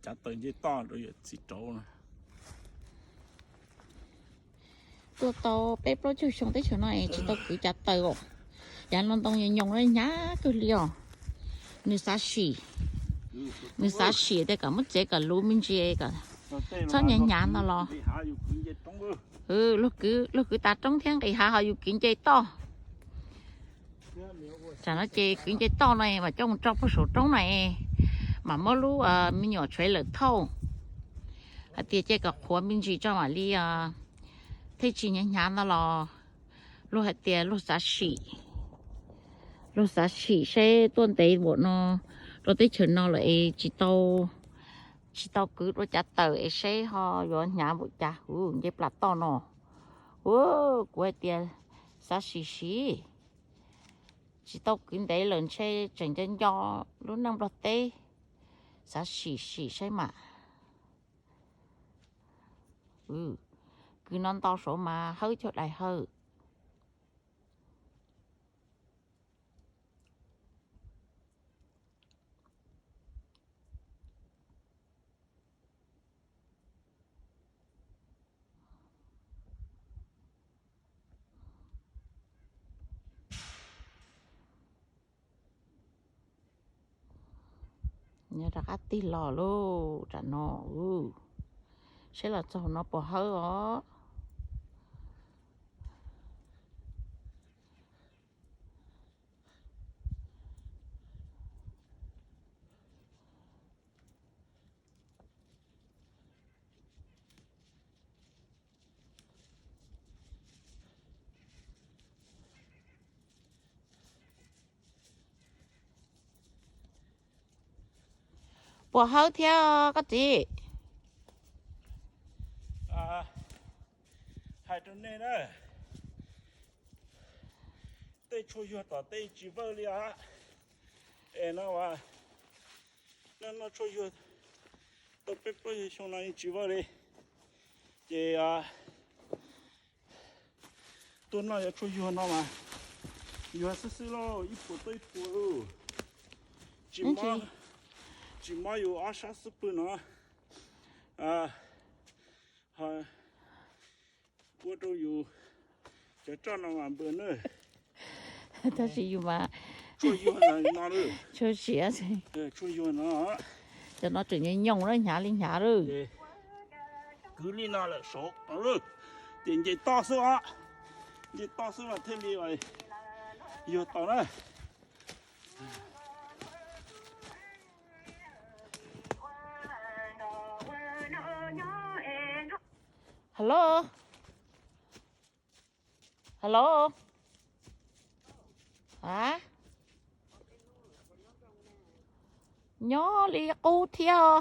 Cav taws nce toj rau yawm txiv rauv no. Tuaj tau peb plaub caug xyoo teb chaws no es tsis tau kwv cav taws os. Cav no ntoo nyoos nyoos hnyav kawg li os. Nws xav sim, nws xav sim tias kom muab txiav kom luv me ntsis, txhob hnyav hnyav no los. Luag kwv, luag kwv tav roob thiab nqis hav ho yus kwv nce toj. Tsam no ces kwv nce toj no mas coj mus tso puag saum roob na, mas muab lub me nyuam tsheb lawm thauj hais tias cia kom qhuav me ntsis tso mam li thiaj tsis hnyav hnyav no los. Luag hais tias luag xav sim, luag xav sim seb tuaj ntev npaum no rau teb chaws no lawm es tsis tau, tsis tau kwv dua cav taws es seb ho yuav hnyav npaum cas. Huv, nce plas toj no. Huv, kuv hais tias xav sim sim, tsis tau kwv ntev lawm ntshe tseem nco nco lub neej Nplog teb, xav sim sim saib mas. Kwv no nto saud mas hawb cuag dais hawb. Nyob rov qab tig los lauj, tam no, seb los txog no puas hawb os. Puas hawb thiab koj txiv? Hais rau nej na, tej tshuaj yuag tom tej tsis vawj li os. Es no, noj tshuaj yuag tau peb plaub xyoo no yeej tsis vawj li. Ces tuaj noj cov tshuaj yuag no mas yuag xwb xwb lauj, ib puas tau ib puas lauj. Tsis mob, tsis mob yus ob sab xub pwg no. Ua rau yus cov roj no mas npws na. Tab sis yus mas tshuaj yuag no, tshuaj siav, tshuaj yuag no, cov no tseem nyoos nyoos na, hnyav li hnyav lawm. Kwv li no lawm saud, ces nce toj xwb os, nce toj xwb mas thiaj li yuag tau na. Hello. Hello. A, nyob li qub thiab.